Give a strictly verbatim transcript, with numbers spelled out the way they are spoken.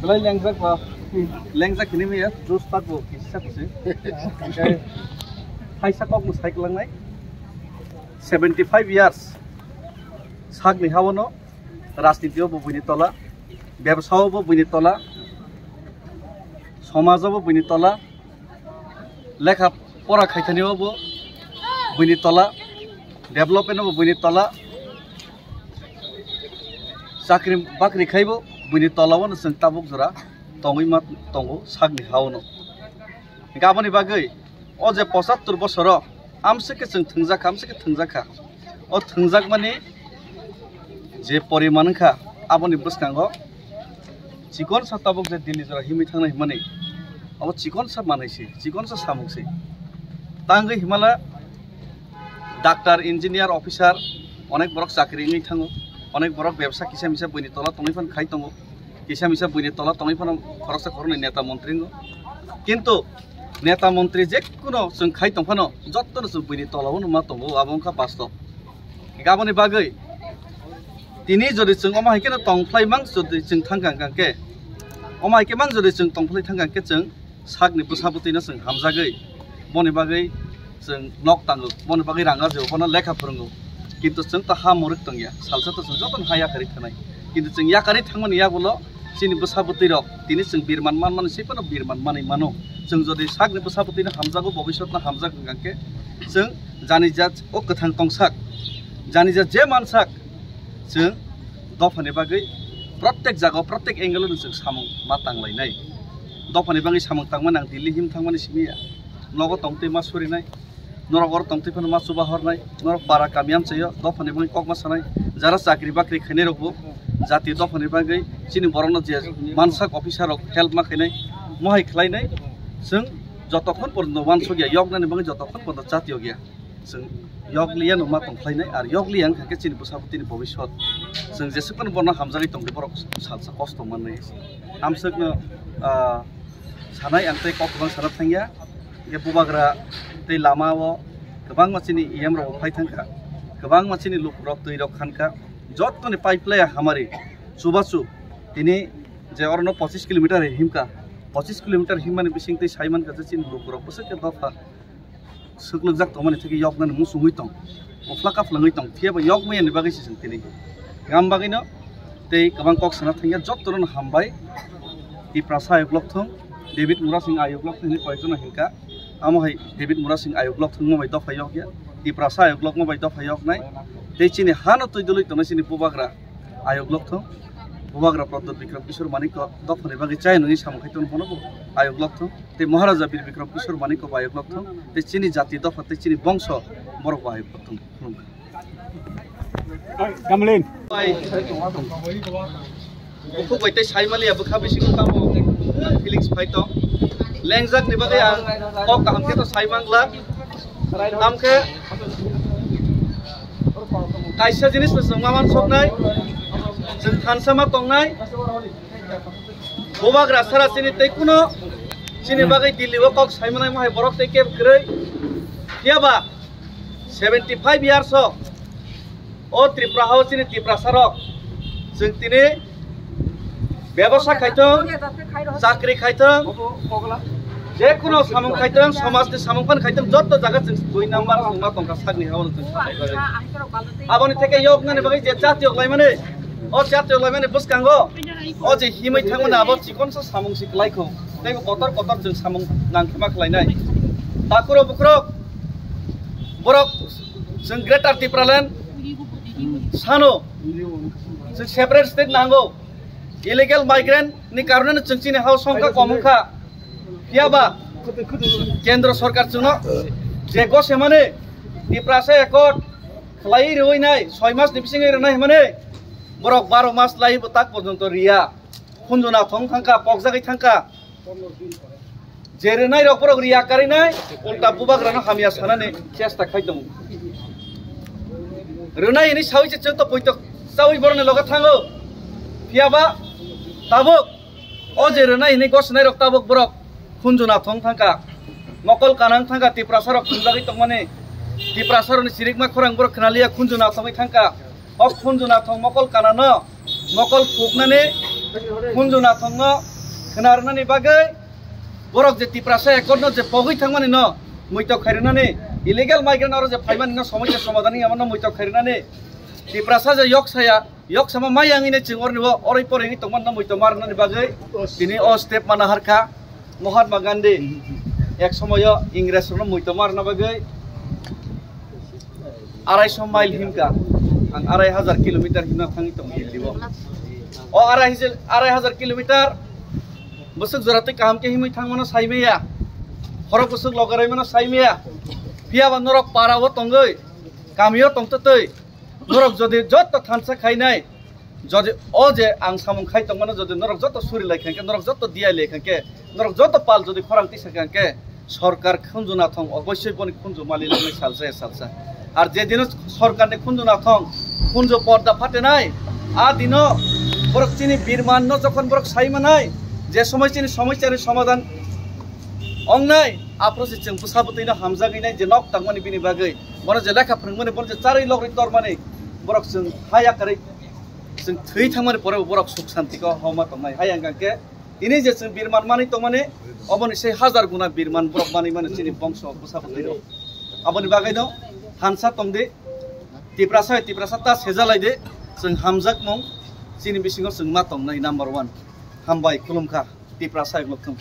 Belai lengjak ba, lengjak hini miya, juice tak bo kisa kusi. Hingke thaisa kok bo sai kwlangnai. Seventy five years sakni haono rajniti o bo buini tola, bebsa o bo buini tola, somaj o bo buini tola, lekha pora khaithani o bo buini tola, development o bo buini tola, chakri bakri khai bo buini tola o no chwng tabuk jora tongwi ma tongo sakni haono. Hingke aboni bagwi o je pochattor bosoro amswk khe chwng thwngjakha, amswk khe thwngjakha. O thwngjakmani je poriman wngkha, aboni bwskango chikonsa tabuk je Delhi jora himwi thangnai hwnmani, abo chikonsa manwi se, chikonsa samung se. Tangwi himala doctor, engineer, officer, onek borok chakri wngwi thango, onek borok bebsa kisa misa buini tola tongwi phano khai tongo. Kisa misa buini tola tongwi phano khoroksa khoroknwi neta montri wngo. Kintu neta montri jekuno chwng khai tong phano jottono chwng buini tola o ma tongo, abo wngkha bastob. Hingke aboni bagwi tini jodi chwng omo hai kheno tongphlai mang jodi chwng thangkha hingkha khe, omo hai khe mang jodi chwng tongphlai thangkha khe chwng sakni bwsabwtwino chwng hamjagwi, boni bagwi chwng nok tango, boni bagwi rang arjio, bono lekha phwrwngo. Kintu chwng to ha murik tongya, salsa to chwng jotono ha yakarwi thanai. Kintu chwng yakarwi thangmani yagulo chini bwsabwtwirok tini chwng birman manmani se phano birman manwi mano. Chwng jodi sakni bwsabwtwino hamjago, bobiswtno hamjak hwnkha khe chwng jani ja o kwthang tongsak, jani ja je mansak, chwng dophani bagwi protek jagao, protek angle-o chwng samung ma tanglainai. Dophani bagwi samung tangmani ang Delhi him thangmani simi ya. Nogo tongtwi ma surinai, norok oro tongtwi phano ma chuba hornai, norok para kami amchaio dophani bagwi kok ma sanai, jara chakri bakri khainai rokbo jati dophani bagwi chini borokno je mansak officer rok help ma khainai, mohai khlainai, chwng jotokhon porjonto uansukya, yoknani bagwi jotokhon porjonto chatiyokya. Chwng yokliya no ma tongkhlainai, ar yokliya wngkha khe chini bwsabwtwini bobiswt. Chwng jeswk phano bono hamjagwi tongdi, borok salsa kosto manwi. Amswkno, ah, sanai ang tei kok kwbang sana thangya. Hingke bubagra tei lama o kwbangma chini E M rok phai thangkha, kwbangma chini lukurok twi rok khankha, jottoni pipeline hamari chubachu tini je orono pochis kilometer himkha, pochis kilometer himmani bising twi sai mankha je chini lukurok bwswk khe dopha swklwkjak tongmani theke yoknani muchungwi tong, uphla kaphwlangwi tong, phiya ba yokmaya ni bagwi se chwng tini. Gam bagwino tei kwbang kok sana thangya, jottono no hambai. Tiprasa ayuk lokthung, David Murasing ayuk lokthung hinwi koyekjono hinkha. Amo hai David Murasing ayuk lokthung mo bai dopha yokya, Tiprasa ayuk lokmo bai dopha yoknai. Tei chini hano twi dwlwi tongnai chini bubagra ayuk lokthung, bubagra Pradyot Bikram Kishore Manikko dophani bagwi chaya nungwi samung khai tongno bono bo ayuk lokthung, tei Maharaja Bir Bikram Kishore Manikko bo ayuk lokthung, tei chini jati dopha tei chini bongso borok bo ayuk lokthung. Khulumkha. Bai, bukhuk bai tei sai maliya bwkha bisingo tamo feelings phai tong. Lengjak ni bagwi ang kok kaham khe to sai mangla. Tam khe kaisa jinis no chwng ma mansoknai, chwng thansa ma tongnai. Bubagra sara chini tei kuno chini bagwi Delhi o kok sai manai mohai borok tei kebo kwrwi. Phiya ba seventy five years o o Tripura hao chini Tiprasa rok chwng tini bebosa khaithung, chakri khaithung, je kuno samung khaithung, somaj ni samung phan khaithung, jotto jaga chwng dui number chwng ma tongkha sakni hao chwng. Aboni theke yoknani bagwi je chat yok laimani, o chat yok laimani bwskango o je himwi thangmani abo chikonsa samung si kwlaikho, tei bo kotor kotor chwng samung nangkhema khlainai. Takuro bukrok borok chwng Greater Tipraland sano chwng separate state nango. Illegal migrant ni karone no chwng chini hao songkha kom wngkha. Phiya ba kendro sorkar chwngno je gosemani Tiprasa accord khlaiwi rwui nai, soi mas ni bisingwi rwnai hwnmani borok baro mas lai bo tak porjonto riya. Khunjuna thong thangkha, pokjagwi thangkha. Je rwnai rok borok riya karinai, ulta bubagrano hamya sanani chesta khai tongo. Rwnai hwnwi saui se chwng to poito chaui borokni loge thango. Phiya ba tabuk o je rwnai hwnwi gosnai rok tabuk borok khunjuna thong thangkha, mokol kanang thangkha, Tiprasa rok khunjagwi tongmani, Tiprasa rokni chirikma khorang borok khnaliya khunjuna thongwi thangkha. O khunjuna thong mokol kanano mokol phuknani khunjuna thongno Khna rwnani bagwi borok je Tiprasa Accord no je pogwi thangmani no muitok khai rwnani, illegal migrant oro je phaimani no somosya somadhan wngya no muitok khai rwnani, Tiprasa je yok saya, yok sama maya wngwi nai chwng oroni bo oroi poroi wngwi tongmani no muitok ma rwnani bagwi tini o step mana harkha. Mahatma Gandhi ek somoyo Ingres rokno muitok ma rwna bagwi arai so mile himka, ang arai hajar kilometer himna thangwi tongo Delhi o. O arai hajar, arai hajar kilometer bwswk jora twi kaham khe himwi thangmano saimaya, khorok bwswk logarai mano saimaya. Phiya ba norok para o tongwi, kami o tongtwtwi, norok jodi joto thansa khainai, jodi o je ang samung khai tongmano jodi norok joto suri lai khankhe, norok joto diya lai khankhe, norok joto pal jodi khorang tisa khankhe, sorkar khunju nathong obossoi boni khunju mali langnai salsa ya salsa. Ar je dino sorkar ni khunju nathong, khunju porda phatenai, a dino borok chini birman no jokhon borok sai manai, je somoi chini somosya ni somadhan ongnai, aphuru se chwng bwsa bwtwi no hamjagwi nai je nok tangmani bini bagwi, bono je lekha phwrwngmani, bono je charwi logri tormani, borok chwng haya karwi chwng thwi thangmani pore bo borok suk santi ko homa tongnai. Hai hwnkha khe tini je chwng birman manwi tongmani, oboni se hajar guna birman borok manwi mano chini bongso bwsa bwtwi rok. Aboni bagwi no thansa tongdi, Tiprasa hai Tiprasa ta sejalai di, chwng hamjakmung chini bisingo chwng ma tongnai number one. Hambai, khulumkha, Tiprasa hai lokthung.